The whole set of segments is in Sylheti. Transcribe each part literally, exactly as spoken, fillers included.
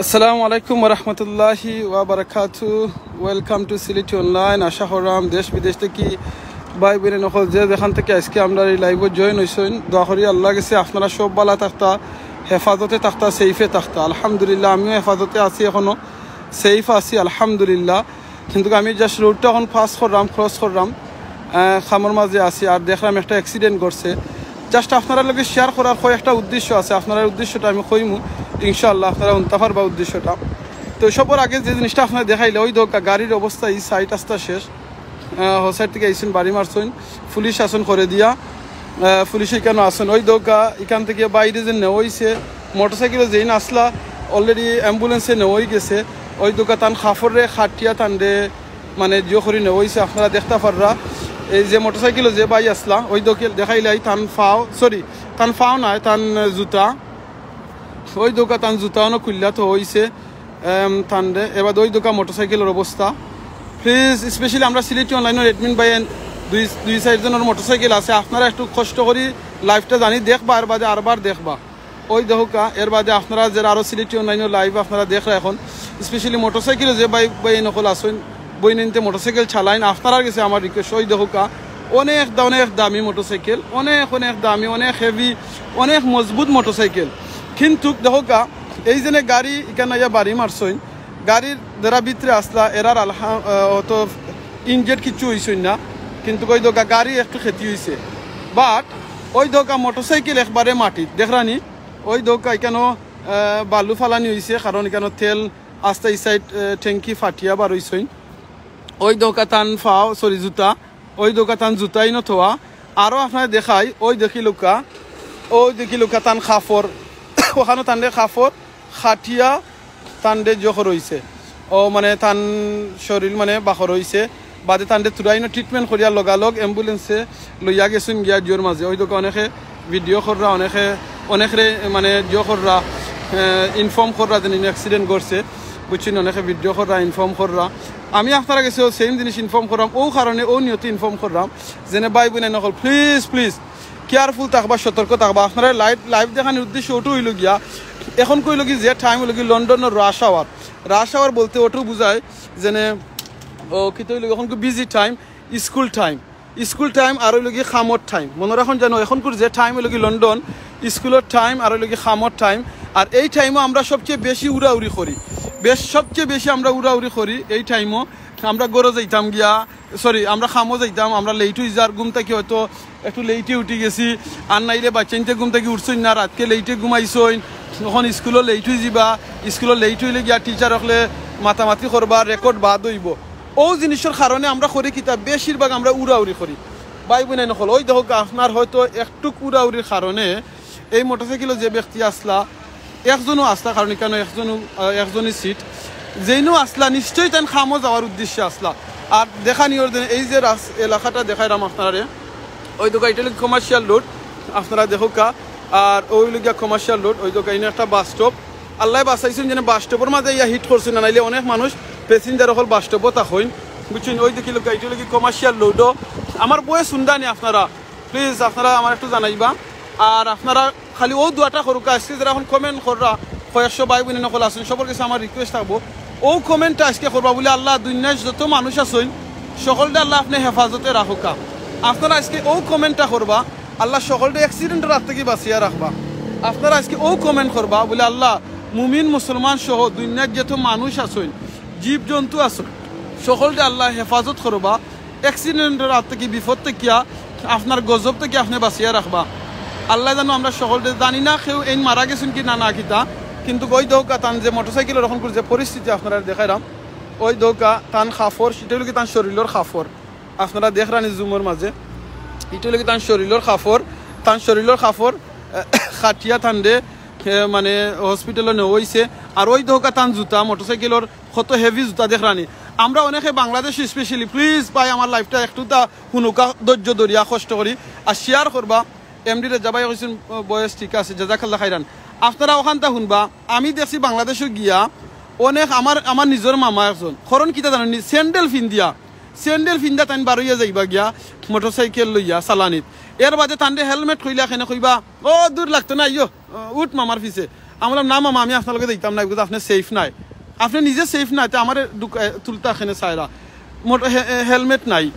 আসসালামু আলাইকুম ওয়া রাহমাতুল্লাহি ওয়া বারাকাতু। Welcome to সিলেটি অনলাইন। আশা করলাম দেশ বিদেশ থাকি ভাই বইন অকল যে যেখান থাকি আজকে আমরার এই লাইভো জয়েন অইছইন, দোয়া করি আল্লাহর গেছে আপনারা সব ভালা থাকতা, হেফাজতে থাকতা, সেফে থাকতা। আলহামদুলিল্লাহ, আমিও হেফাজতে আছি, এখনো সেফ আছি আলহামদুলিল্লাহ। কিন্তু আমি জাস্ট রোডটা এখন পাস করলাম, ক্রস করলাম, আহ, খামর মাঝে আছি, আর দেখলাম একটা অ্যাক্সিডেন্ট ঘটছে। জাস্ট আপনারার লগে শেয়ার করার কয়েকটা উদ্দেশ্য আছে, আপনারার উদ্দেশ্যটা আমি কইমু, ইনশাআল্লাহ আপনারা হুনতা পারবা উদ্দেশ্যটা। তো সবর আগে যে জিনিসটা আপনারা দেখাইলে, ওই দোকা গাড়ির অবস্থা, এই সাইড আস্তা শেষ, আহ, ও সাইড থাকি আইছইন, বাড়ি মারছইন, পুলিশ আছইন করে দিয়া, আহ, পুলিশ এখানো আছইন। ওই দোকা এখান থাকি বাইরে যে নেওয়া অইছে, মোটরসাইকেলো যেইন আছলা, অলরেডি অ্যাম্বুলেন্সে নেওয়া অই গেছে। ওই দোকা তান কাফড়রে খাটিয়া তানরে মানে জিও করি নেওয়া অইছে, আপনারা দেখতা পাররা। এই যে মোটরসাইকেলো যে ভাই আছলা, ওই দোকে দেখাইলাই তান ফাও, সরি, তান ফাও নায়, তান জুতা, ওই দোকা তান জুতা অনো খুললা তো অইছে, এম, তানরে। এবার ওই দোকা মোটরসাইকেলর অবস্থা, প্লিজ, স্পেশালি আমরা সিলেটি অনলাইনর অ্যাডমিন ভাই দুই, দুই চাইর জনর মোটরসাইকেল আছে, আপনারা একটু কষ্ট করি লাইভটা জানি দেখবা, এর বাদে আরবার দেখবা। ওই দেখুকা, এর বাদে আপনারা যারা আরো সিলেটি অনলাইনর লাইভ আপনারা দেখরা এখন, স্পেশালি মোটরসাইকেলো যে ভাই, ভাই নকল আছইন, বইনাইন্তে মোটরসাইকেল চালাইন, আপনারার গেছে আমার রিকোয়েস্ট, ওই দেখুকা, অনেক দা-, অনেক দামি মোটরসাইকেল, অনেক, অনেক দামি, অনেক হেভি, অনেক মজবুত মোটরসাইকেল। কিন্তু দেখুকা, এই যে গাড়ি এখানো আইয়া বাড়ি মারছইন, গাড়ির যারা ভিতরে আছলা, এরার আলহা-, আহ, অত ইনজেড কিচ্ছু অইছইন না, কিন্তু ওই দেখুকা গাড়ি একটু ক্ষতি অইছে। বাট ওই দেখুকা মোটরসাইকেল একবারে মাটিত, দেখরানি? ওই দেখুকা এখানো, আহ, বালু ফালানি অইছে, কারণ এখানো তেল আস্তা ই সাইড, আহ, ট্যাঙ্কি ফাটিয়া বার অইছইন। ওই দেখুকা তান ফাও, সরি, জুতা, ওই দেখুকা তান জুতাইন থোয়া। আরো আপনারে দেখাই, ওই দেখিলুকা, ওই দেখিলুকা তান কাফড়, ওখানো তানরে কাফড় খাটিয়া তানরে জখর অইছে। ও মানে তান শরীর মানে বাখর অইছে। বাদে তানরে তুরাইনো ট্রিটমেন্ট করিয়া লগালগ অ্যাম্বুলেন্সে লইয়া গেছইন গিয়া জিওর মাঝে। ওই দেখুকা অনেকে ভিডিও কররা, অনেকে, অনেকরে মানে জিও কররা, আহ, ইনফর্ম কররা যে ইনো অ্যাক্সিডেন্ট ঘটছে, বুঝছইন, অনেকে ভিডিও কররা, ইনফর্ম কররা। আমি আপনারার গেছেও সেম জিনিস ইনফর্ম কররাম, ও কারণে ও নিয়তে ইনফর্ম কররাম, যেনে ভাই বইনাইন অকল, প্লিজ, প্লিজ, কেয়ারফুল থাকবা, সতর্ক থাকবা। আপনারা লাইভ, লাইভ দেখানির উদ্দেশ্য ওটা অইলো গিয়া, এখন কইলো কি যে টাইম অইলো কি লন্ডনর রাশ আওয়ার। রাশ আওয়ার বলতে ওটাও বুঝায় যেনে, ও, কিতা অইলো, এখন কি busy time, school time, school time আর অইলো কি কামর টাইম। মনো রাখইন যেন, এখনকুর যে টাইম অইলো কি লন্ডন, স্কুলর টাইম আর অইলো কি কামর টাইম। আর এই টাইমো আমরা সবচেয়ে বেশি উড়াউড়ি করি, বেশ সবচেয়ে বেশি আমরা উড়াউড়ি করি এই টাইমো। আমরা ঘরো যাইতাম গিয়া, সরি, আমরা কামো যাইতাম, আমরা লেট অই যার, ঘুম থাকি হয়তো একটু লেটে উঠি গেছি, আর নাইলে বাচ্চাইন্তে ঘুম থাকি উঠছইন না, রাতকে লেটে ঘুমাইছইন, তখন স্কুলো লেট অই যিবা, স্কুলো লেট অইলে গিয়া টিচার অকলে মাতামাতি করবা, রেকর্ড বাদ অইবো। ও জিনিসর কারণে আমরা করি কিতা, বেশিরভাগ আমরা উড়াউড়ি করি। ভাই বইনাইন অকল, ওই দেখুকা, আপনার হয়তো একটুক উড়াউড়ির কারণে এই মোটরসাইকেলো যে ব্যক্তি আছলা, একজনও আছলা, কারণ এখানো একজনও, আহ, একজনই সিট, যেইনও আছলা, নিশ্চয়ই তাইন কামো যাওয়ার উদ্দেশ্যে আছলা। আর দেখানি অর যে এই যে রাস-, এলাকাটা দেখাইরাম আপনারারে, ওই দেখুকা ইটা অইলো কমার্শিয়াল রোড, আপনারা দেখুকা, আর ওই অইলো গিয়া কমার্শিয়াল রোড, ওই দেখুকা ইনো একটা বাস স্টপ। আল্লায় বাঁচাইছইন যেনে বাস স্টপর মাঝে ইয়া হিট করছইন না, নাইলে অনেক মানুষ প্যাসেঞ্জার অকল বাস স্টপো থাকইন, বুঝছইন। ওই দেখিলুকা, ইটা অইলো কি কমার্শিয়াল রোডও। আমার ভয়েস হুনরানি আপনারা, প্লিজ আপনারা আমারে একটু জানাইবা। আর আপনারা খালি ও দোয়াটা করুকা, আজকে যারা এখন কমেন্ট কররা, কয়েকশো ভাই বইনাইন অকল আছইন, সবর গেছে আমার রিকোয়েস্ট থাকবো, ও কমেন্টটা আজকে করবা বুলে, "আল্লাহ, দুনিয়ার যত মানুষ আছইন, সকলরে আল্লাহ আপনে হেফাজতে রাখুকা।" আপনারা আজকে ও কমেন্টটা করবা, "আল্লাহ, সকলরে অ্যাক্সিডেন্টর হাত থাকি বাঁচাইয়া রাখবা।" আপনারা আজকে ও কমেন্ট করবা বুলে, "আল্লাহ, মুমিন মুসলমান সহ দুনিয়ার যত মানুষ আছইন, জীবজন্তু আছইন, সকলরে আল্লাহ হেফাজত করবা।" অ্যাক্সিডেন্টর হাত থাকি, বিপদ থাকিয়া, আপনার গজব থাকি আপনে বাঁচাইয়া রাখবা। আল্লায় জানো আমরা সকলরে, জানি না কেউ এইন মারা গেছইন কি না, না কিতা, কিন্তু ওই দেখুকা তান যে মোটরসাইকেলর অখনকুর যে পরিস্থিতি আপনারারে দেখাইরাম, ওই দেখুকা তান কাপড়, ইটা অইলো কি তান শরীলর কাপড়, আপনারা দেখরানি জুমর মাঝে, ইটা অইলো কি তান শরীলর কাপড়, তান শরীলর কাপড়, এ, কাটিয়া তানরে, এ, মানে হসপিটালো নেওয়া অইছে। আর ওই দেখুকা তান জুতা, মোটরসাইকেলর কত হেভি জুতা দেখরানি। আমরা অনেকে বাংলাদেশে স্পেশালি, প্লিজ ভাই আমার লাইভটা একটু তা হুনুকা, ধৈর্য ধরিয়া কষ্ট করি আর শেয়ার করবা। এমডি রেজা ভাই কইছইন, "বয়েস ঠিক আছে, জাজাকাল্লাহ খাইরান।" আপনারা অখানতা হুনবা, আমি দেখছি বাংলাদেশো গিয়া অনেক আমার, আমার নিজর মামা একজন, করইন কিতা জানইননি, স্যান্ডেল ফিন্দিয়া, স্যান্ডেল ফিন্দা তাইন বারইয়া যাইবা গিয়া মোটরসাইকেল লইয়া চালানিত। এর বাদে তানরে হেলমেট কইলা কেনে কইবা, "ও দূর লাগতো না, আইও, উঠ মামার পিছে।" আমরা না মামা, আমি আপনার লগে যাইতাম না, because আপনি সেফ নাই। আপনি নিজে সেফ নাই, তে আমারে ঢুক-, এ, তুলতা কেনে চাইরা। মোট হে-, এ, হেলমেট নাই।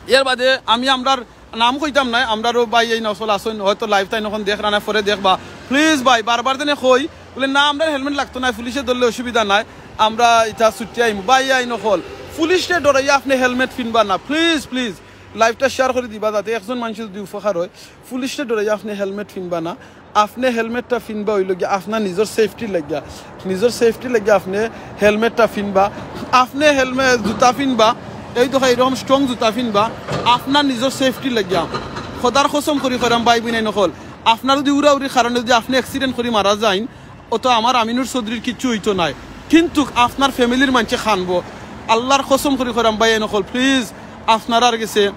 এর বাদে আমি আমরার নাম কইতাম না, আমরারও ভাই আইন অকল আছইন, হয়তো লাইভ তাইন অখন দেখরা না, পরে দেখবা। প্লিজ ভাই, বারবার যেনে কই, বলে না, আমরার হেলমেট লাগতো না, পুলিশে ধরলে অসুবিধা নাই, আমরা ইতা ছুটি আইমু। ভাই আইন অকল, পুলিশরে ডরাইয়া আপনি হেলমেট ফিনবা না, প্লিজ, প্লিজ। লাইভটা শেয়ার করি দিবা, যাতে একজন মানুষের যদি উপকার হয়। পুলিশরে ডরাইয়া আপনি হেলমেট ফিনবা না, আপনি হেলমেটটা ফিনবা অইলো গিয়া আপনার নিজর সেফটির লাগিয়া, নিজর সেফটির লাগিয়া আপনি হেলমেটটা ফিনবা, আপনি হেলমেট, জুতা ফিনবা, এই দেখো এইরকম স্ট্রং জুতা ফিনবা আপনার নিজর সেফটির লাগিয়া। খোদার কসম করি কইরাম ভাই বইনাইন অকল, আপনার যদি উড়াউড়ির কারণে যদি আপনি অ্যাক্সিডেন্ট করি মারা যাইন, অত আমার আমিনুর চৌধুরীর কিচ্ছু অইতো নায়, কিন্তু আপনার ফ্যামিলির মানষে কানবো। আল্লাহর কসম করি কইরাম ভাই বইনাইন অকল, প্লিজ আপনারার গেছে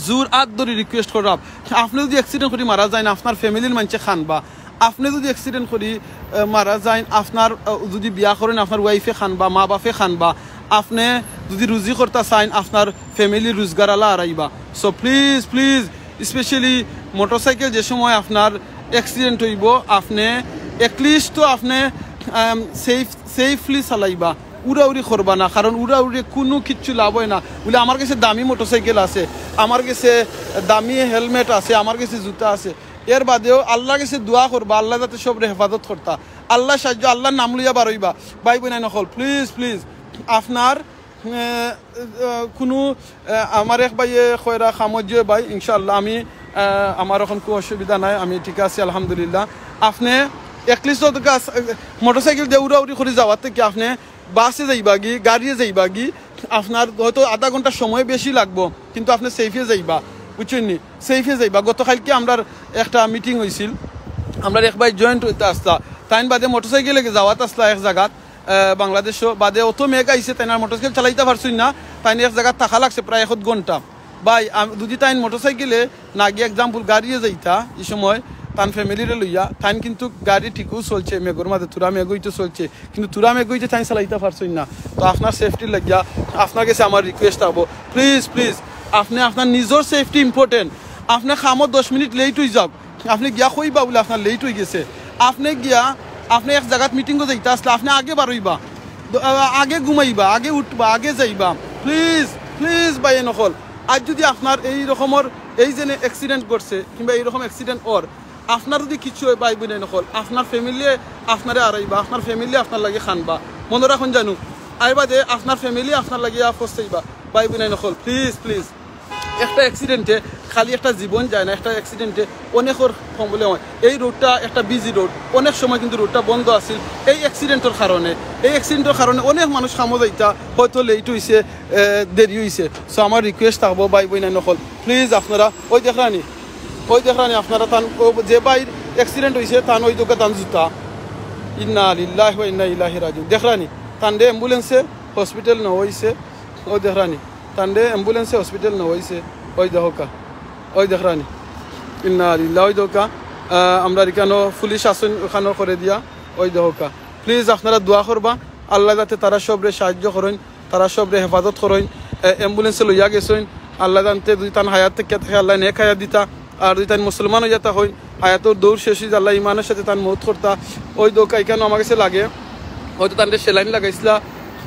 জোর আত ধরি রিকোয়েস্ট কররাম, আপনি যদি অ্যাক্সিডেন্ট করি মারা যাইন, আপনার ফ্যামিলির মানষে কানবা। আপনি যদি অ্যাক্সিডেন্ট করি, আহ, মারা যাইন, আপনার, আহ, যদি বিয়া করেন, আপনার ওয়াইফে কানবা, মা বাপে কানবা। আপনি যদি রুজি করতা চাইন, আপনার ফ্যামিলির রোজগার আলা আরাইবা। So please, please, specially motorcycle যে সময় আপনার অ্যাক্সিডেন্ট অইবো, আপনি অ্যাটলিস্ট তো আপনি, আম, সেফ, সেফলি চালাইবা। উড়াউড়ি করবা না, কারণ উড়াউড়ি কুনু কিচ্ছু লাভ হয় না। বলে আমার গেছে দামি মোটরসাইকেল আছে, আমার গেছে দামি হেলমেট আছে, আমার গেছে জুতা আছে, এর বাদেও আল্লাহর গেছে দোয়া করবা, আল্লাহ যাতে সবরে হেফাজত করতা, আল্লাহর সাহায্য, আল্লাহর নাম লইয়া বারইবা। ভাই বইনাইন অকল, প্লিজ, প্লিজ, আপনার, আহ, আহ, কুনু, আহ, আমার এক ভাইয়ে কইরা কামত যে ভাই, ইনশাআল্লাহ আমি, আহ, আমার অখন কুনু অসুবিধা নাই, আমি ঠিক আছি আলহামদুলিল্লাহ। আপনি অ্যাটলিস্ট তো কাজ, আহ, মোটরসাইকেল দিয়া উড়াউড়ি করি যাওয়ার থাকি আপনি বাসে যাইবাগি, গাড়িয়ে যাইবাগি, আপনার হয়তো আধা ঘন্টা সময় বেশি লাগবো, কিন্তু আপনি সেফে যাইবা, বুঝছইন নি? সেফে যাইবা। গতকালকে আমরার একটা মিটিং অইছিল, আমরার এক ভাই জয়েন্ট অইতা আছলা, তাইন বাদে মোটরসাইকেলে যাওয়াত আছলা এক জাগাত, আহ, বাংলাদেশো, বাদে অত মেঘ আইছে, তাইন আর মোটরসাইকেল চালাইতা পারছইন না, তাইন এক জাগাত থাকা লাগছে প্রায় এক ঘন্টা। ভাই, আম-, যদি তাইন মোটরসাইকেলে না গিয়া, এক্সাম্পল, গাড়িয়ে যাইতা, ই সময় তান ফ্যামিলিরে লইয়া, তাইন কিন্তু গাড়ি ঠিকউ চলছে, মেঘর মাঝে থুড়া মেঘ অইতে চলছে, কিন্তু থুড়া মেঘ অইতে তাইন চালাইতা পারছইন না। তো আপনার সেফটির লাগিয়া আপনার গেছে আমার রিকোয়েস্ট থাকবো, প্লিজ, প্লিজ, আপনি আপনার নিজর সেফটি ইম্পর্টেন্ট। আপনি কামো দশ মিনিট লেট অই যাউক, আপনি গিয়া কইবা বলে আপনার লেট অই গেছে, আপনি গিয়া, আপনি এক জাগাত মিটিংও যাইতা আছলা, আপনি আগে বারইবা, দ-, আ, আগে ঘুমাইবা, আগে উঠবা, আগে যাইবা। প্লিজ, প্লিজ ভাই বইনাইন অকল, আজ যদি আপনার এই রকমর, এই যে অ্যাক্সিডেন্ট ঘটছে কিংবা এইরকম অ্যাক্সিডেন্ট অর, আপনার যদি কিছু হয় ভাই বইনাইন অকল, আপনার ফ্যামিলি আপনারে আরাইবা, আপনার ফ্যামিলি আপনার লাগি কানবা। মনো রাখইন জানু, এর বাদে আপনার ফ্যামিলি আপনার লাগি আফসোস চাইবা। ভাই বইনাইন অকল, প্লিজ, প্লিজ, একটা অ্যাক্সিডেন্টে খালি একটা জীবন যায় না, একটা অ্যাক্সিডেন্টে অনেকর প্রবলেম হয়। এই রোডটা একটা বিজি রোড, অনেক সময় কিন্তু রোডটা বন্ধ আছিল এই অ্যাক্সিডেন্টর কারণে। এই অ্যাক্সিডেন্টর কারণে অনেক মানুষ কামো যাইতা হয়তো লেট অইছে, এ, দেরি অইছে। সো আমার রিকোয়েস্ট থাকবো ভাই বইনাইন অকল, প্লিজ আপনারা, ওই দেখরানি, ওই দেখরানি আপনারা, তান, ও যে ভাইর অ্যাক্সিডেন্ট অইছে, তান ওই দেখউক্কা তান জুতা। ইন্না লিল্লাহি ওয়া ইন্না ইলাইহি রাজিউন। দেখরানি, তানরে অ্যাম্বুলেন্সে হসপিটাল নেওয়া অইছে। ওই দেখরানি, তানরে অ্যাম্বুলেন্সে হসপিটাল নেওয়া অইছে। ওই দেখউক্কা, ওই দেখরানি, ইন্না লিল্লাহ। ওই দেখউক্কা, আহ, আমরার ইকানো পুলিশ আছইন, ওখানো করে দিয়া। ওই দেখউক্কা, প্লিজ আপনারা দোয়া করবা, আল্লাহ যাতে তারা সবরে সাহায্য করইন, তারা সবরে হেফাজত করইন। এ, অ্যাম্বুলেন্সে লইয়া গেছইন, আল্লাহ জানতে যদি তান হায়াত থাকিয়া থাকে, আল্লাহ নেক হায়াত দিতা। আর যদি তান মুসলমান অইয়া তা হইন, হায়াতর দৌড় শেষ অইয়া আল্লাহ ইমানর সাথে তান মউত করতা। ওই দেখউক্কা ইকানো আমার গেছে লাগে, হয়তো তানরে সেলাইন লাগাইছলা,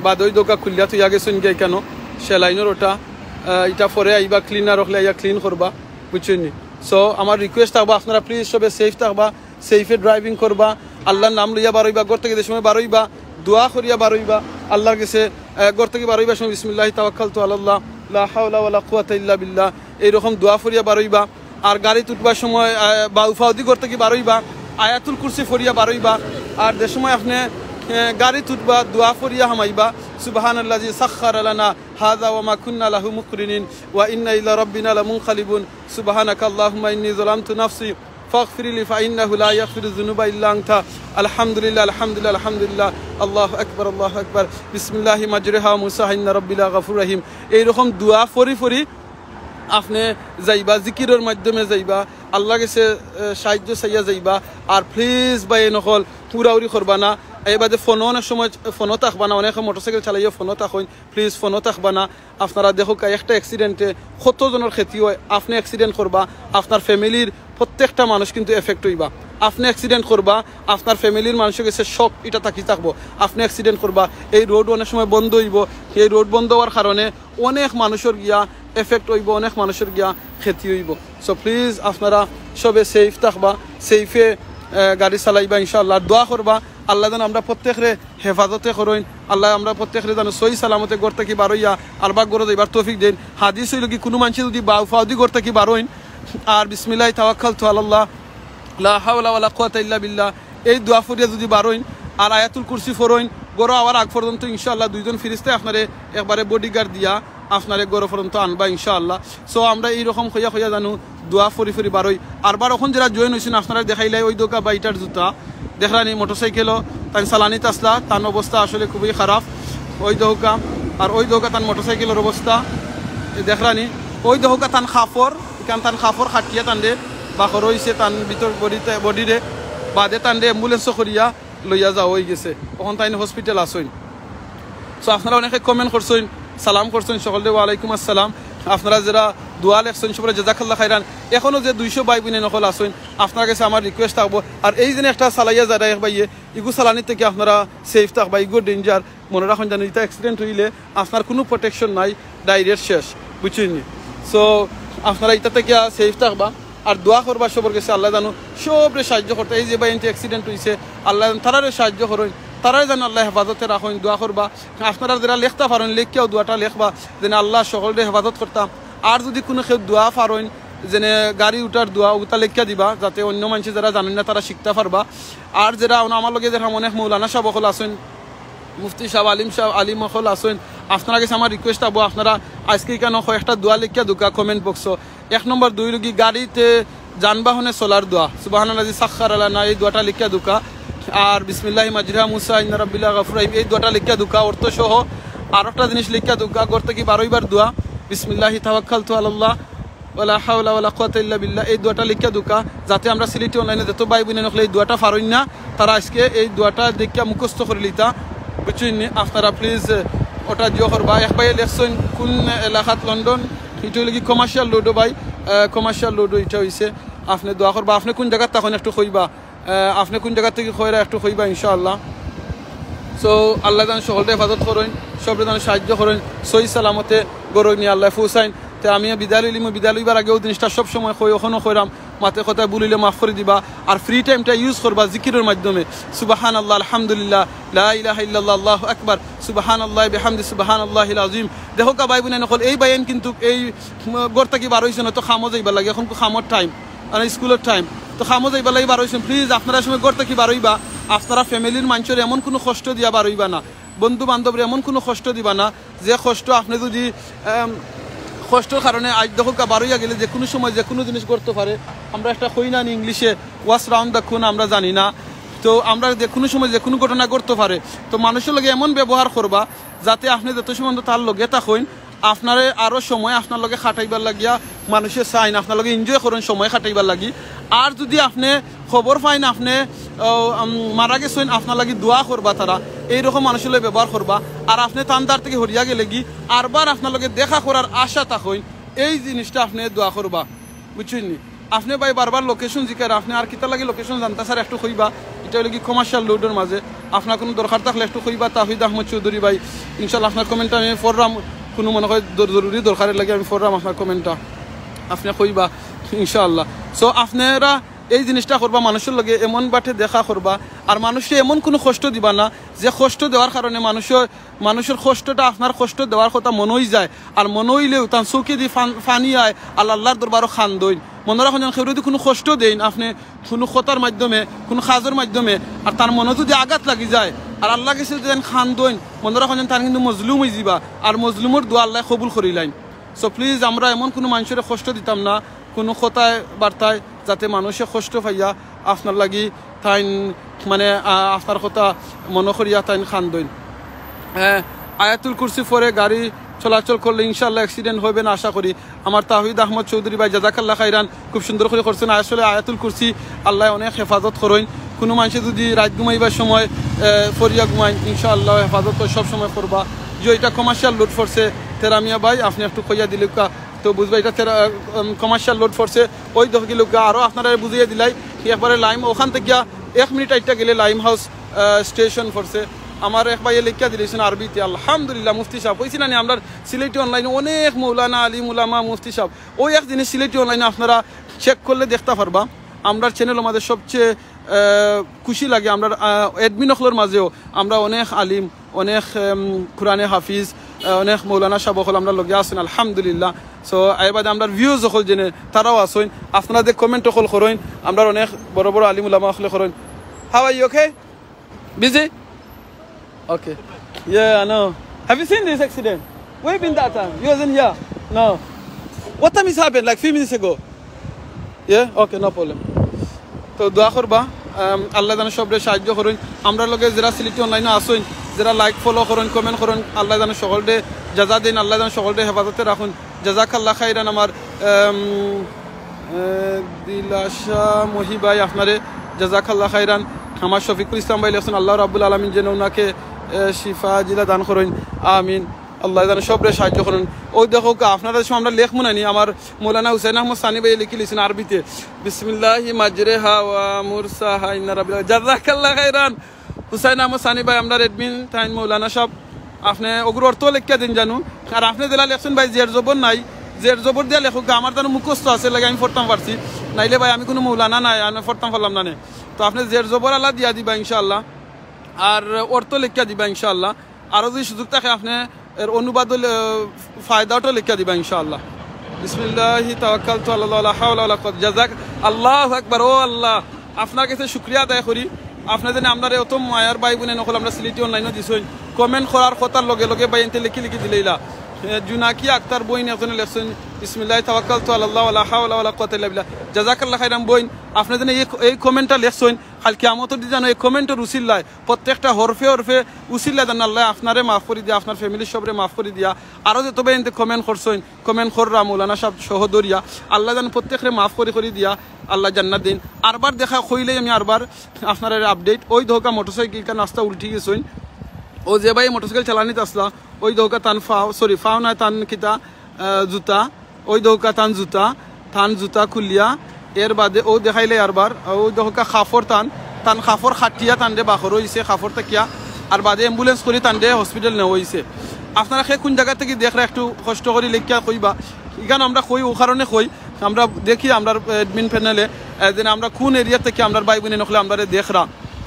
বাদে ওই দেখউক্কা খুলিয়া থইয়া গেছইন গিয়া ইকানো সেলাইনর ওটা। আহ, ইটা পরে আইবা, ক্লিনার অকলে আইয়া ক্লিন করবা, বুঝছইন নি? সো আমার রিকোয়েস্ট থাকবা, আপনারা প্লিজ সবে সেফ থাকবা, সেফে ড্রাইভিং করবা, আল্লাহর নাম লইয়া বারইবা, ঘর থাকি যে সময় বারইবা দোয়া করিয়া বারইবা, আল্লাহর গেছে, আহ, ঘর থাকি বারইবার সময় বিসমিল্লাহি তাওয়াক্কালতু আলাল্লাহ, লা হাওলা ওয়ালা কুওয়াতা ইল্লা বিল্লাহ, এইরকম দোয়া করিয়া বারইবা। আর গাড়িত উঠবার সময়, আহ, বাউ পাওদি ঘর থাকি বারইবা, আয়াতুল কুরসি পড়িয়া বারইবা। আর যে সময় আপনি, আহ, গাড়িত উঠবা, দোয়া পড়িয়া হামাইবা, সুবহানাল্লাযী সাখখারা লানা হাযা ওয়া মা কুন্না লাহু মুকরিনিন ওয়া ইন্না ইলা রাব্বিনা লামুনকালিবুন। সুবহানাকা আল্লাহুম্মা ইন্নী যালামতু নাফসি ফাগফির লি ফাইন্নাহু লা ইয়াগফিরুয যুনুবা ইল্লা আনতা। আলহামদুলিল্লাহ, আলহামদুলিল্লাহ, আলহামদুলিল্লাহ। আল্লাহু আকবার, আল্লাহু আকবার। বিসমিল্লাহি মাজরিহা ওয়া মুরসাহা ইন্না রাব্বি লাগাফুরুর রাহিম। এইরকম দোয়া পড়ি পড়ি আপনি যাইবা, জিকিরর মাধ্যমে যাইবা, আল্লাহর গেছে, এ, সাহায্য চাইয়া যাইবা। আর প্লিজ ভাই, অকল উড়াউড়ি করবা না। এর বাদে ফোনও অনেক সময়, ফোনও থাকবা না, অনেকে মোটরসাইকেল চালাইয়া ফোনও থাকইন, প্লিজ ফোনও থাকবা না। আপনারা দেখউক্কা, একটা অ্যাক্সিডেন্টে কত জনর ক্ষতি হয়। আপনি অ্যাক্সিডেন্ট করবা, আপনার ফ্যামিলির প্রত্যেকটা মানুষ কিন্তু এফেক্ট অইবা। আপনে অ্যাক্সিডেন্ট করবা, আপনার ফ্যামিলির মানুষর গেছে শক ইটা থাকি থাকবো। আপনে অ্যাক্সিডেন্ট করবা, এই রোড অনেক সময় বন্ধ অইবো, এই রোড বন্ধ অওয়ার কারণে অনেক মানুষর গিয়া এফেক্ট অইবো, অনেক মানুষর গিয়া ক্ষতি অইবো। সো প্লিজ আপনারা সবে সেফ থাকবা, সেফে গাড়ি চালাইবা ইনশাআল্লাহ। আর দোয়া করবা আল্লায় যেন আমরা প্রত্যেকরে হেফাজতে করইন, আল্লায় আমরা প্রত্যেকরে যেন সহি সালামতে ঘর থাকি বারইয়া আরবাগ ঘরো যাইবার তৌফিক দেইন। হাদিস অইলো কি, কুনু মানষে যুদি বাউ ফাওদি ঘর থাকি বারইন আর বিসমিল্লাহি তাওয়াক্কালতু আলাল্লাহ, লা হাওলা ওয়ালা কুওয়াতা ইল্লা বিল্লাহ, এই দোয়া পড়িয়া যুদি বারইন আর আয়াতুল কুরসি পড়ইন, ঘরো আওয়ার আগ পর্যন্ত ইনশাআল্লাহ দুইজন ফিরিস্তায় আপনারে একবারে বডিগার্ড দিয়া আপনারে ঘরো পর্যন্ত আনবা ইনশাআল্লাহ। সো আমরা এইরকম কইয়া কইয়া জানু দোয়া পড়ি পড়ি বারই। আরবার অখন যেরা জয়েন অইছইন আপনারারে দেখাইলাই অউ দেউক্কা ভাইটার জুতা, দেখরানি মোটরসাইকেলো তাইন চালানিত আছলা, তান অবস্থা আসলে খুবই খারাপ। অউ দেউক্কা, আর অউ দেউক্কা তান মোটরসাইকেলর অবস্থা, এ দেখরানি, অউ দেউক্কা তান কাপড়, ইখান তান কাপড় কাটিয়া তানরে বাখর অইছে তান ভিতর বডিতে, বডিরে বাদে তানরে অ্যাম্বুলেন্সো করিয়া লইয়া যাওয়া অইগেছে। অখন তাইন হসপিটাল আছইন। সো আপনারা অনেকে কমেন্ট করছইন, সালাম করছইন সকলরে, ওয়ালাইকুম আসসালাম। আপনারা যেরা দোয়া লেখছইন সবরে জাজাকাল্লাহ খাইরান। অখনো যে দুইশো ভাই বইনাইন অকল আছইন, আপনারার গেছে আমার রিকোয়েস্ট থাকবো, আর এই যেন একটা চালাইয়া যারা এক ভাইয়ে, ইগু চালানি থাকি আপনারা সেফ থাকবা, ইগু ডেঞ্জার। মনো রাখইন যেন ইটা অ্যাক্সিডেন্ট অইলে আপনার কুনু প্রোটেকশন নাই, ডাইরেক্ট শেষ, বুঝছইন নি? সো আপনারা ইটা থাকি সেফ থাকবা। আর দোয়া করবা সবর গেছে, আল্লায় যেন সবরে সাহায্য করতা। এই যে ভাইয়াইনটা অ্যাক্সিডেন্ট অইছে, আল্লায় যেন তারারে সাহায্য করইন, তারারে যেন আল্লায় হেফাজতে রাখইন। দোয়া করবা, আপনারা যেরা লেখতা পারইন লেখিয়াও দোয়াটা লেখবা যেন আল্লায় সকলরে হেফাজত করতা। আর যুদি কুনু কেউ দোয়া পারইন, যেনে গাড়ি উঠার দোয়া, অউটা লেখিয়া দিবা, যাতে অইন্য মানষে যেরা জানইন না তারা শিখতা পারবা। আর যেরা অন-, আমার লগে যেরকম অনেক মৌলানা সাব অকল আছইন, মুফতি সাব, আলিম সাব, আলিম অকল আছইন, আপনারার গেছে আমার রিকোয়েস্ট থাকবো, আপনারা আইজকে ইখানো কয়েকটা দোয়া লেখিয়া দেউক্কা কমেন্ট বক্সো। এক নম্বর, দুই লগি গাড়িতে যানবাহনে চলার দোয়া, সুবহানাল্লাযী সাখখারা লানা, এই দোয়াটা লেখিয়া দেউক্কা। আর বিসমিল্লাহি মাজরিহা মুরসাহা ইন্না রাব্বি লাগাফুরুর রাহিম, এই দোয়াটা লেখিয়া দেউক্কা অর্থ সহ। আর একটা জিনিস লেখিয়া দেউক্কা, ঘর থাকি বারইবার দোয়া, বিসমিল্লাহি তাওয়াক্কালতু আলাল্লাহ, ওয়ালা হাওলা ওয়ালা কুওয়াতা ইল্লা বিল্লাহ, এই দোয়াটা লেখিয়া দেউক্কা, যাতে আমরা সিলেটি অনলাইনে যত ভাই বইনাইন অকলে এই দোয়াটা পারইন না, তারা আইজকে এই দোয়াটা দেখিয়া মুখস্থ করি লিতা, বুঝছইন নি? আপনারা প্লিজ ওটা জিও করবা। এক ভাইয়ে লেখছইন কুন এলাকাত লন্ডন, ইটা অইলো কি কমার্শিয়াল রোডো ভাই, কমার্শিয়াল রোডো ইটা অইছে। আপনে দোয়া করবা, আপনে কুন জাগাত থাকইন একটু কইবা, আহ, আপনে কুন জাগা থাকি কইরা একটু কইবা ইনশাআল্লাহ। সো আল্লায় যেন সকলরে হেফাজত করইন, সবরে যেন সাহায্য করইন, সহি সালামতে ঘরো নিয়া আল্লায় পৌঁছাইন। তে আমি বিদায় লইলিমু, বিদায় লইবার আগেও জিনিসটা সব সময় কই, অখনো কইরাম, মাতে কথায় ভুল অইলে মাফ করি দিবা। আর ফ্রি টাইমটা ইউজ করবা জিকিরর মাধ্যমে, সুবহানাল্লাহ, আলহামদুলিল্লাহ, লা ইলাহা ইল্লাল্লাহ, আল্লাহু আকবার, সুবহানাল্লাহি বিহামদি, সুবহানাল্লাহিল আযীম। দেখউক্কা ভাই বইনাইন অকল, এই ভাইয়াইন কিন্তুক এই, উম, ঘর থাকি বারইছইন, অয়তো কামো যাইবার লাগি, অখন কামর টাইম, মানে স্কুলর টাইম, তো কামো যাইবার লাগি বারইছইন। প্লিজ আপনারা সময় ঘর থাকি বারইবা, আপনারা ফ্যামিলির মানষরে এমন কুনু কষ্ট দিয়া বারইবা না, বন্ধু বান্ধবরে এমন কুনু কষ্ট দিবা না, যে কষ্ট আপনে যুদি, আম, কষ্টর কারণে আইজ দেখউক্কা বারইয়া গেলে যে কুনু সময় যে কুনু জিনিস ঘটতো পারে। আমরা একটা কই না নি ইংলিশে, "What's round the corner" আমরা জানি না। তো আমরা যে কুনু সময় যে কুনু ঘটনা ঘটতো পারে। তো মানষর লগে এমন ব্যবহার করবা যাতে আপনে যত সময় তার লগে থাকইন, আপনারে আরো সময় আপনার লগে কাটাইবার লাগিয়া মানষে চাইন, আপনার লগে এনজয় করইন সময় কাটাইবার লাগি। আর যুদি আপনে খবর পাইন আপনে, আহ, উম, মারা গেছইন, আপনার লাগি দোয়া করবা তারা, এইরকম মানষর লগে ব্যবহার করবা। আর আপনে তান দ্বার থাকি হরিয়া গেলেগি আরবার আপনার লগে দেখা করার আশা থাকইন, এই জিনিসটা আপনে দোয়া করবা, বুঝছইন নি? আপনে ভাই বারবার লোকেশন জিকাইরা, আপনে আর কিতার লাগি লোকেশন জানতা চাইরা একটু কইবা। ইটা অইলো কি কমার্শিয়াল রোডর মাঝে। আপনার কুনু দরকার থাকলে একটু কইবা, তাহিদ আহমদ চৌধুরী ভাই। ইনশাআল্লাহ আপনার কমেন্টটা আমি পড়রাম, কুনু মনে কয় দর-, জরুরি দরকারের লাগি আমি পড়রাম আপনার কমেন্টটা, আপনে কইবা ইনশাআল্লাহ। সো আপনারা এই জিনিসটা করবা, মানষর লগে এমন বাটে দেখা করবা, আর মানষরে এমন কুনু কষ্ট দিবা না যে কষ্ট দেওয়ার কারণে মানষর, মানষর কষ্টটা আপনার কষ্ট দেওয়ার কথা মনো অইযায়, আর মনো অইলেও তান চউখেদি ফান-, ফানি আয়, আর আল্লার দরবারো কান্দইন। মনো রাখইন যেন কেউরে যুদি কুনু কষ্ট দেইন আপনে কুনু কথার মাধ্যমে, কুনু কাজর মাধ্যমে, আর তার মনো যুদি আঘাত লাগি যায়, আর আল্লার গেছে যুদি যেন কান্দইন, মনো রাখইন যেন তান কিন্তু মজলুম অইযিবা, আর মজলুমর দোয়া আল্লায় কবুল করিলাইন। সো প্লিজ আমরা এমন কুনু মানষরে কষ্ট দিতাম না কুনু কথায় বার্তায়, যাতে মানষে কষ্ট পাইয়া আপনার লাগি তাইন মানে, আহ, আপনার কথা মনো করিয়া তাইন কান্দইন। আহ, আয়াতুল কুরসি পড়ে গাড়ি চলাচল করলে ইনশাআল্লাহ অ্যাক্সিডেন্ট হবে না আশা করি। আমার তাহিদ আহমদ চৌধুরী ভাই জাজাকাল্লাহ খাইরান, খুব সুন্দর করি করছইন। আসলে আয়াতুল কুরসি আল্লায় অনেক হেফাজত করইন। কুনু মানষে যুদি রাইত ঘুমাইবার সময়, আহ, পড়িয়া ঘুমাইন, ইনশাআল্লাহ হেফাজত তো সব সময় করবা। যে ইটা কমার্শিয়াল রোড পড়ছে, তেরামিয়া ভাই আপনে একটু কইয়া দিলেউক্কা। তো বুঝবা, এটা তেরা কমার্শিয়াল রোড পড়ছে। ওই দেখো কি লোক আরও আপনারা বুঝিয়ে দিলাই, কি একবারে লাইম, ওখান থেকে এক মিনিট আইটটা গেলে লাইম হাউস স্টেশন পড়ছে। আমার এক ভাইয়ে লেখিয়া দিলেছেন আরবিতে, আলহামদুলিল্লাহ। মুফতি সাহেব, কইছি না নি, আমরা সিলেটি অনলাইনে অনেক মৌলানা, আলিম, উলামা, মুফতি সাহেব, ওই এক জিনিস সিলেটি অনলাইনে আপনারা চেক করলে দেখতে পারবা। আমরা চ্যানেল আমাদের সবচেয়ে আহ, খুশি লাগে। আমরা অ্যাডমিন অকলর মাঝেও আমরা অনেক আলিম, অনেক উম, কোরআনে হাফিজ, আহ, অনেক মৌলানা সাহেব অকল আমরা লগে আছেন, আলহামদুলিল্লাহ। সো এর বাদে আমরা ভিউজ অকল জেনে তারাও আছেন। আপনারা যে কমেন্ট অকল করেন, আমরা অনেক বড় বড় আলিম উলামা অকলে করেন। How are you? Okay? Busy? Okay. Yeah, I know. Have you seen this accident? Where you been that time? You wasn't here? No. What time is happened? Like few minutes ago. Yeah? Okay, no problem. তো দোয়া করবা, আম, আল্লাহ যেন সবরে সাহায্য করুন। আমরা লগে যারা সিলেটি অনলাইনে আছেন, যারা লাইক, ফলো করুন, কমেন্ট করুন, আল্লাহ যেন সকলরে জাযা দিন, আল্লাহ যেন সকলরে হেফাজতে রাখুন। জাযাকাল্লাহ খাইরান। আমার আম, আহ, দিলাশা মহি ভাই, আপনারে জাযাকাল্লাহ খাইরান। আমার শফিকুল ইসলাম ভাই লেখছেন, আল্লাহ রাব্বুল আলামিন যেন ওনাকে আহ, শিফা আজিলা দান করুন, আমিন। আল্লাহ যেন সবরে সাহায্য করুন। ওই দেখো কা, আপনারা সময় আমরা লেখমু না নি, আমার মৌলানা হুসাইন আহমদ সানি ভাই লিখি লিছেন আরবিতে, বিসমিল্লাহি মাজরেহা ওয়া মুরসাহা ইন্না রাব্বিল। জাযাকাল্লাহ খাইরান। হুসাইন আহমদ সানি ভাই, আমরার অ্যাডমিন তাইন মৌলানা সাহেব, আপনি ওগুর অর্থ লেখিয়া দিন জানু। আর আপনি যেলা লেখছেন ভাই, জের জবর নাই, জের জবর দিয়া লেখুক, আমার জানো মুখস্থ আছে, লাগে আমি পড়তাম পারছি, নাইলে ভাই আমি কোনো মৌলানা নাই, আমি পড়তাম পারলাম না নে। তো আপনি জের জবর আলা দিয়া দিবা ইনশাআল্লাহ, আর অর্থ লেখিয়া দিবা ইনশাআল্লাহ। আরও যদি সুযোগ থাকে, আপনি এর অনুবাদ হইলে, আহ, ফায়দাটা লেখিয়া দিবা ইনশাআল্লাহ। বিসমিল্লাহি তাওয়াক্কালতু আলাল্লাহ, ওয়ালা হাওলা ওয়ালা কুওয়াতা। জাযাক, আল্লাহু আকবার। ও আল্লাহ, আপনার কাছে শুকরিয়া আদায় করি, আপনি যেন আমরারে অত মায়ার ভাই বোনে নকল আমরা সিলেটি অনলাইনে দিছইন। কমেন্ট করার কথার লগে লগে ভাই এনতে লিখি লিখি দিলাইলা। এ, জুনাকি আক্তার বইন একজনে লেখছইন, বিসমিল্লাহি তাওয়াক্কালতু আলাল্লাহ, ওয়ালা হাওলা ওয়ালা কুওয়াতা ইল্লা বিল্লাহ। জাযাকাল্লাহ খাইরান বইন, আপনি যেন এই, এই কমেন্টটা লেখছইন, কালকে কিয়ামতর দিন যেন এই কমেন্টর উসিল্লায় প্রত্যেকটা হরফে হরফে উসিল্লায় যেন আল্লাহ আপনারে মাফ করি দিয়া, আপনার ফ্যামিলির সবরে মাফ করি দিয়া, আরও যত ভাই এনতে কমেন্ট করছইন, কমেন্ট কররা মৌলানা সাহেব সহ ধরিয়া, আল্লাহ যেন প্রত্যেকরে মাফ করি করি দিয়া আল্লাহ জান্নাত দিন। আরবার দেখা কইলেই আমি আরবার আপনার আপডেট। ওই ধোকা মোটরসাইকেল কান রাস্তা উল্টি গেছইন। ও যে ভাই মোটরসাইকেল চালানিত আসলা, ওই ধোকা তান ফাও, সরি, ফাও নয়, তান কিতা, আহ, জুতা, ওই ধোকা তান জুতা, তান জুতা খুলিয়া, এর বাদে ও দেখাইলে আরবার, ওই ধোকা কাপড় তান, তান কাপড় খাটিয়া তানরে বাখর হইছে, কাপড় থাকিয়া, আর বাদে অ্যাম্বুলেন্স করি তানরে হসপিটাল নেওয়া হইছে। আপনারা কে কোন জায়গা থেকে দেখরা একটু কষ্ট করি লেখিয়া কইবা। এখানে আমরা কই, ও কারণে কই, আমরা দেখি আমরা অ্যাডমিন প্যানেলে, যেন আমরা কোন এরিয়া থেকে আমরা ভাই বোনে নকলে আমরা দেখরা।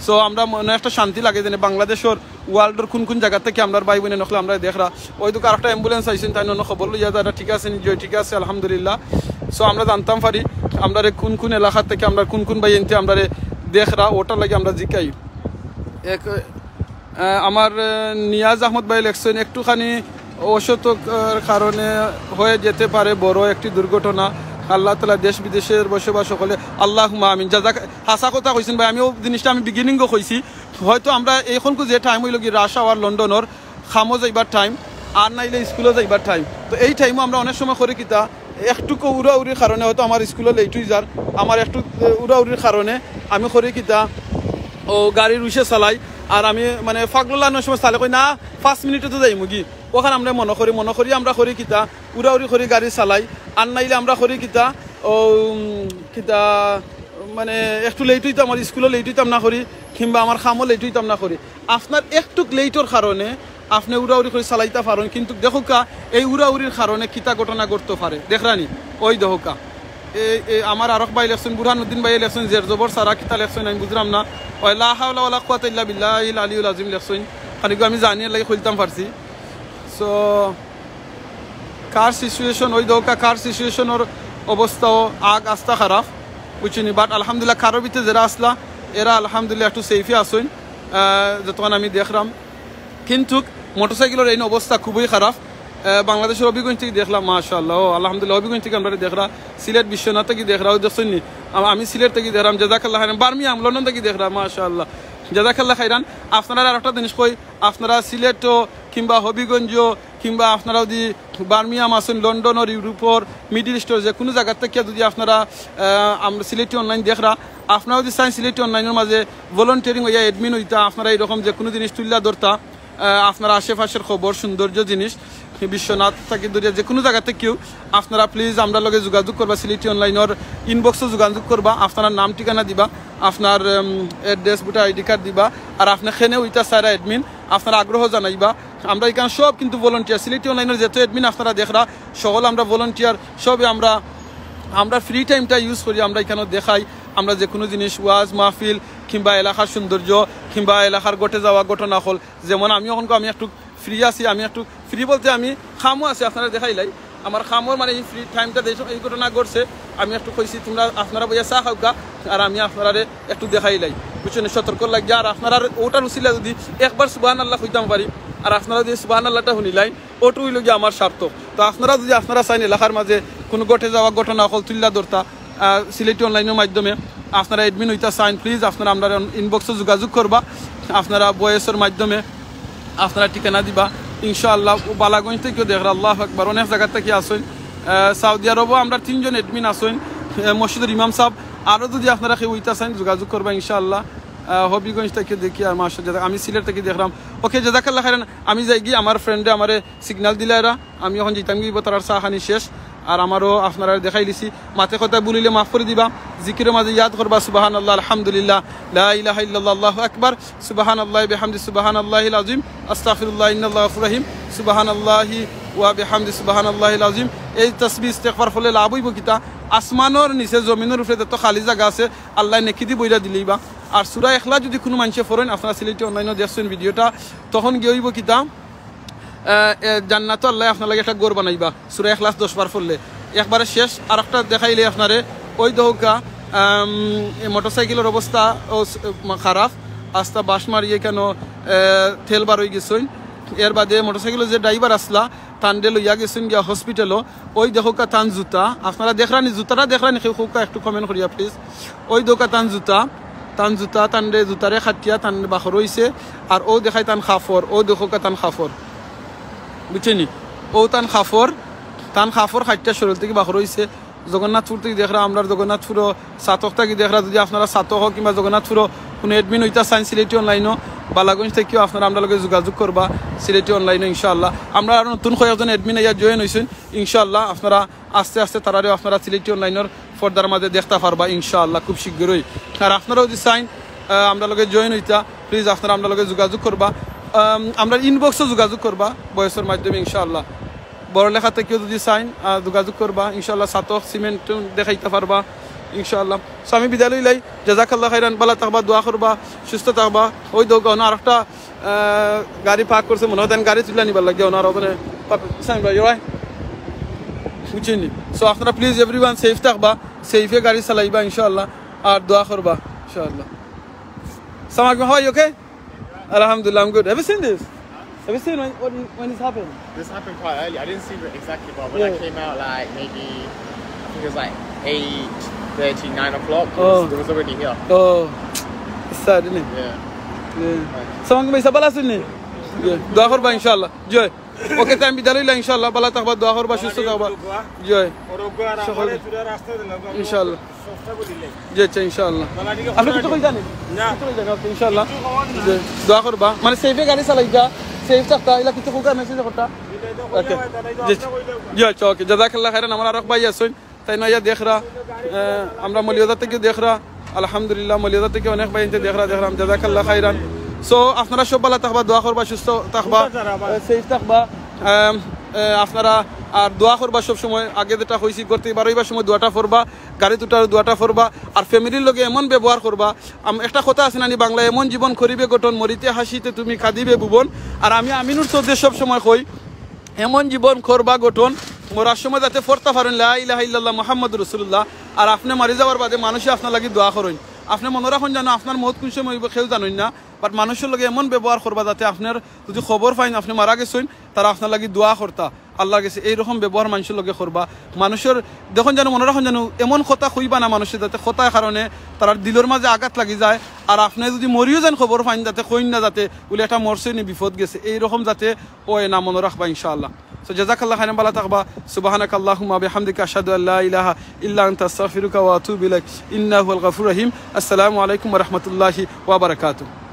সো আমরা মনে একটা শান্তি লাগে যেন বাংলাদেশর ওয়ার্ল্ডর কোন কোন জায়গা থেকে আমরা ভাই বোনে নকলে আমরা দেখরা। ওই দুকা আরেকটা অ্যাম্বুলেন্স আইছইন, তাইন অন্য খবর লইয়া যারা ঠিক আছে নি, জয় ঠিক আছে, আলহামদুলিল্লাহ। সো আমরা জানতাম পারি আমরা কোন কোন এলাকা থেকে আমরা কোন কোন ভাই এনতে আমরা দেখরা, ওটার লাগি আমরা জিকাই। এক, আহ, আমার, আহ, নিয়াজ আহমদ ভাই লেখছইন, একটুখানি অসতর্কর কারণে হয়ে যেতে পারে বড় একটি দুর্ঘটনা। আল্লাহ তাআলা দেশ বিদেশের বসবাস সকলে, আল্লাহুম্মা আমিন। জাযাক, হাছা কথা কইছইন ভাই, আমি ও জিনিসটা আমি বিগিনিংও কইছি। হয়তো আমরা এখনকু যে টাইম হইল কি রাশ আওয়ার লন্ডনর, কামো যাইবার টাইম, আর নাইলে স্কুলো যাইবার টাইম। তো এই টাইমও আমরা অনেক সময় করি কিতা, একটুকু উড়াউড়ির কারণে হয়তো আমার স্কুলো লেট হয়ে যার, আমার একটু, এ, উড়াউড়ির কারণে আমি করি কিতা, ও গাড়ি রুশে চালাই। আর আমি মানে ফাগলো লানোর সময় চালে কই না, পাঁচ মিনিটে তো যাইমুগি। ওখানে আমরা মনে করি, মনে করি আমরা করি কিতা, উড়াউড়ি করি গাড়ি চালাই। আর নাইলে আমরা করি কিতা, ও, উম, কিতা, মানে একটু লেট হইতাম, আমার স্কুলো লেট হইতাম না করি, কিংবা আমার কামও লেট হইতাম না করি। আপনার একটু লেটর কারণে আপনি উড়াউড়ি করি চালাইতা পারইন, কিন্তু দেখউক্কা, এই উড়াউড়ির কারণে কিতা ঘটনা ঘটতো পারে, দেখরানি? ওই দেখউক্কা, এই, এই আমার আরক ভাই লেখছইন, বুরহানুদ্দিন ভাই লেখছইন, জের জবর সারা কিতা লেখছইন, আমি বুঝলাম না। ওই লা হাওলা ওয়ালা কুওয়াতা ইল্লা বিল্লাহিল আলিয়্যিল আযীম লেখছইন, খানিক আমি জানি, এর লাগি খুলতাম পারছি। সো, কার সিচুয়েশন, ওই দেখউক্কা, কার সিচুয়েশনর অবস্থাও আগ আস্তা খারাপ, বুঝছইন নি? বাট আলহামদুলিল্লাহ, কারো ভিতরে যারা আসলা, এরা আলহামদুলিল্লাহ একটু সেফে আছইন, আহ, যতক্ষণ আমি দেখলাম। কিন্তু মোটরসাইকেলর এই অবস্থা খুবই খারাপ। আহ, বাংলাদেশর হবিগঞ্জ থেকে দেখলাম, মাশাআল্লাহ, ও আলহামদুলিল্লাহ, হবিগঞ্জ থেকে আমরা দেখরা, সিলেট বিশ্বনাথ থেকে দেখরা, ওই দেখছইন নি? আম-, আমি সিলেট থেকে দেখলাম, জাযাকাল্লাহ খাইরান, বার্মিংহাম, লন্ডন থেকে দেখরা, মাশাআল্লাহ, জাযাকাল্লাহ খাইরান। আপনারা আর একটা জিনিস কই, আপনারা সিলেটও কিংবা হবিগঞ্জও কিংবা আপনারা যদি বার্মিংহাম আছইন, লন্ডনর, ইউরোপর, মিডল ইস্টর যে কোনো জায়গা থেকে যদি আপনারা, আহ, আমরা সিলেটি অনলাইন দেখরা, আপনারা যদি চাইন সিলেটি অনলাইনর মাঝে ভলান্টিয়ারিং হইয়া অ্যাডমিন হইতা, আপনারা এরকম যে কোনো জিনিস তুলিয়া ধরতা, আহ, আপনার আশেপাশের খবর, সৌন্দর্য জিনিস, বিশ্বনাথ থাকি ধরিয়া যে কোনো জায়গা থাকিও আপনারা প্লিজ আমরার লগে যোগাযোগ করবা, সিলেটি অনলাইনর ইনবক্সো যোগাযোগ করবা, আপনারা নাম ঠিকানা দিবা, আপনার অ্যাড্রেস, ভোটার আইডি কার্ড দিবা, আর আপনি কেনে অইতা চাইরা অ্যাডমিন, আপনারা আগ্রহ জানাইবা। আমরা ইখান সব কিন্তু ভলান্টিয়ার, সিলেটি অনলাইনর যত অ্যাডমিন আপনারা দেখরা, সকল আমরা ভলান্টিয়ার, সবে আমরা আমরা ফ্রি টাইমটা ইউজ করি, আমরা ইখানো দেখাই, আমরা যে কোনো জিনিস, ওয়াজ মাহফিল কিংবা এলাকার সৌন্দর্য কিংবা এলাকার ঘটে যাওয়া ঘটনা অকল। যেমন আমি অখন, আমি একটু ফ্রি আছি, আমি একটু ফ্রি বলতে আমি কামও আছি, আপনারারে দেখাইলাই। আমার কামর মানে এই ফ্রি টাইমটা যে এই ঘটনা ঘটছে, আমি একটু কইছি, তোমরা আপনারা বইয়া চা খাউক্কা, আর আমি আপনারারে একটু দেখাইলাই, বুঝছইন, সতর্ক লাগিয়া। আর আপনারার ওটার উছিলা যদি একবার সুবহানাল্লাহ কইতাম পারি, আর আপনারা যদি সুবহানাল্লাহটা হুনিলাইন, ওটা অইলো গিয়া আমার সার্থক। তো আপনারা যদি আপনারা চাইন এলাকার মাঝে কোনো ঘটে যাওয়া ঘটনা অকল তুলিয়া ধরতা, আহ, সিলেটি অনলাইনর মাধ্যমে আপনারা অ্যাডমিন অইতা চাইন, প্লিজ আপনারা আমরার ইনবক্সো যোগাযোগ করবা, আপনারা ভয়েসর মাধ্যমে আপনারা ঠিকানা দিবা। ইনশাআল্লাহ, ও বালাগঞ্জ থাকিও দেখরা, আল্লাহু আকবার, অনেক জায়গা থাকি আছইন। আহ, সৌদি আরবও আমরা তিনজন অ্যাডমিন আছইন, আহ, মসজিদর ইমাম সাহেব। আরও যদি আপনারা কেউ অইতা চাইন, যোগাযোগ করবা ইনশাআল্লাহ। আহ, হবিগঞ্জ থাকি দেখি আর মাসে যেটা আমি সিলেট থাকি দেখলাম। ওকে, জাযাকাল্লাহ খাইরান। আমি যাইগি, আমার ফ্রেন্ডে আমারে সিগন্যাল দিলা এরা, আমি অখন যাইতামগি, তারার চা খানি শেষ। আর আমারও আপনারারে দেখাইলিছি, মাতে কথা ভুল অইলে মাফ করি দিবা। জিকিরর মাঝে ইয়াদ করবা সুবহানাল্লাহ, আলহামদুলিল্লাহ, লা ইলাহা ইল্লাল্লাহ, আল্লাহু আকবার, সুবহানাল্লাহি বিহামদি, সুবহানাল্লাহিল আযীম, আস্তাগফিরুল্লাহ, ইন্নাল্লাহু গাফুরুর রাহিম, সুবহানাল্লাহি ওয়া বিহামদি, সুবহানাল্লাহিল আযীম। এই তাসবিহ ইস্তেগফার পড়লে লাভ অইবো কিতা? আসমানর নিচে জমিনর উপরে যত খালি জাগা আছে, আল্লায় নেকি দি বইরা দিলাইবা। আর সূরা ইখলাস যদি কোনো মানষে পড়ইন, আপনারা সিলেটি অনলাইনও দেখছইন ভিডিওটা, তখন গিয়া অইবো কিতা? আহ, এ, জান্নাতো আল্লায় আপনার লাগি একটা ঘর বানাইবা, সূরা ইখলাস দশ বার পড়লে। একবারে শেষ আর একটা দেখাইলে আপনারে, ওই দেখউক্কা, আম, এই মোটরসাইকেলর অবস্থা ও স-, মা-, খারাপ, আস্তা বাশ মারিয়া কেন, আহ, তেল বার অই গেছইন। এর বাদে মোটরসাইকেলর যে ড্রাইভার আসলা, তানরে লইয়া গেছইন গিয়া হসপিটালো। ওই দেখউক্কা তান জুতা, আপনারা দেখরানি, জুতাটা দেখরানি, কেউ কউক্কা একটু কমেন্ট করিয়া প্লিজ। ওই দেখউক্কা তান জুতা, তান জুতা, তানরে জুতারে কাটিয়া তান বাখর অইছে। আর ও দেখাই তান কাপড়, ও দেখউক্কা তান কাপড়, বুঝছইননি? ও তান কাপড়, তান কাপড় কাটিয়া শরীর থাকি বাখর অইছে। জগন্নাথপুর থাকি দেখরা, আমরার জগন্নাথপুরও, ছাতক থাকি দেখরা, যদি আপনারা ছাতক অও কিংবা জগন্নাথপুরও কোনো অ্যাডমিন অইতা চাইন সিলেটি অনলাইনও, বালাগঞ্জ থাকিও আপনারা আমরার লগে যোগাযোগ করবা সিলেটি অনলাইনও ইনশাআল্লাহ। আমরা আরও নতুন কয়েকজন অ্যাডমিন আইয়া জয়েন অইছইন ইনশাআল্লাহ। আপনারা আস্তে আস্তে তারারেও আপনারা সিলেটি অনলাইনর পর্দার মাঝে দেখতা পারবা ইনশাআল্লাহ খুব শীঘ্রই। আর আপনারাও যদি চাইন, আহ, আমরার লগে জয়েন অইতা, প্লিজ আপনারা আমরার লগে যোগাযোগ করবা, আম, আমরার ইনবক্সো যোগাযোগ করবা ভয়েসর মাধ্যমে ইনশাআল্লাহ। বড়লেখা থাকিও যদি চাইন, আহ, যোগাযোগ করবা ইনশাআল্লাহ। ছাতক সিমেন্ট দেখাইতা পারবা ইনশাআল্লাহ। So আমি বিদায় লইলাই, জাযাকাল্লাহ খাইরান, বালা থাকবা, দোয়া করবা, সুস্থ থাকবা। ওই দেখউক্কা অনো আরেকটা, আহ, গাড়ি পার্ক করছে, মনে হয় তাইন গাড়ি তুলিয়া নিবার লাগিয়া অনো আরো ওখানে পার্ক-, সাইন ভাই, right? বুঝছইননি? So আপনারা প্লিজ এভরিওয়ান সেফ থাকবা, সেফে গাড়ি চালাইবা ইনশাআল্লাহ, আর দোয়া করবা ইনশাআল্লাহ। সালাম আলাইকুম, how are you, okay? Alhamdulillah, I'm good. Have you seen this? Have you seen when, when, when this happened? This happened quite early. I didn't see it exactly, but when I Yeah. came out, like, maybe, I think it was, like, eight thirty, nine o'clock. It was, Oh. it was already here. Oh, it's sad, isn't it? Yeah. Yeah. Like Someone can say, "Bala sunni." Yeah. দোয়া করবা ইনশাআল্লাহ। জি। ওকে, তাইন বিদায় লইলা ইনশাআল্লাহ। বালা থাকবা, দোয়া করবা, সুস্থ থাকবা। জি। সকল ইনশাআল্লাহ। জি, আচ্ছা, ইনশাআল্লাহ। আপনি কিছু কইতা নি? না। কিছু কইতা নি? ওকে, ইনশাআল্লাহ। জি, দোয়া করবা। মানে, সেফে গাড়ি চালাইতা, সেফ থাকতা, ইলা কিছু কইতা, মেসেজ করতা? ওকে। জি, জি, আচ্ছা, ওকে। জাযাকাল্লাহ খাইরান, আমার আরক ভাই আছইন, তাইন আইয়া দেখরা, আহ, আমরা মৌলভীবাজার থাকি দেখরা, আলহামদুলিল্লাহ, মৌলভীবাজার থাকি অনেক ভাইয়াইন্তে দেখরা, দেখরাম, জাযাকাল্লাহ খাইরান। So, আপনারা সব বালা থাকবা, দোয়া করবা, সুস্থ থাকবা, আহ, সেফ থাকবা। আম, আহ, আপনারা আর দোয়া করবা সব সময়, আগে যেটা কইছি, ঘর থাকি বারইবার সময় দোয়াটা পড়বা, গাড়িত উঠার দোয়াটা পড়বা, আর ফ্যামিলির লগে এমন ব্যবহার করবা। আম, একটা কথা আছে না নি বাংলায়, "এমন জীবন করিবে গঠন, মরিতে হাসিতে তুমি কাঁদিবে ভুবন।" আর আমি আমিনুর চৌধুরী সব সময় কই, এমন জীবন করবা গঠন, মরার সময় যাতে পড়তা পারইন, "লা ইলাহা ইল্লাল্লাহ মুহাম্মাদুর রাসূলুল্লাহ।" আর আপনে মারি যাওয়ার বাদে মানষে আপনার লাগি দোয়া করইন। আপনে মনো রাখইন যেন আপনার মউত কুন সময় অইবো কেউ জানইন না, but মানষর লগে এমন ব্যবহার করবা যাতে আপনার যদি খবর পাইন আপনে মারা গেছইন, তারা আপনার লাগি দোয়া করতা আল্লাহর গেছে। এইরকম ব্যবহার মানষর লগে করবা। মানষর দেখইন যেন, মনো রাখইন যেন এমন কথা কইবা না মানষে যাতে কথার কারণে তারার দিলর মাঝে আঘাত লাগি যায়। আর আপনে যদি মরিও যাইন খবর পাইন যাতে কইন না যাতে, "উলি একটা মরছে নি, বিপদ গেছে", এইরকম যাতে অয় না, মনো রাখবা ইনশাআল্লাহ। So, জাযাকাল্লাহ খাইরান, বালা থাকবা। সুবহানাকাল্লাহুম্মা বিহামদিকা, আশহাদু আল্লা ইলাহা ইল্লা আনতা, আস্তাগফিরুকা ওয়া আতুবু ইলাইক। ইন্নাহু হুয়াল গাফুরুর রহিম। আসসালামু আলাইকুম ওয়া রাহমাতুল্লাহি ওয়া বারাকাতুহু।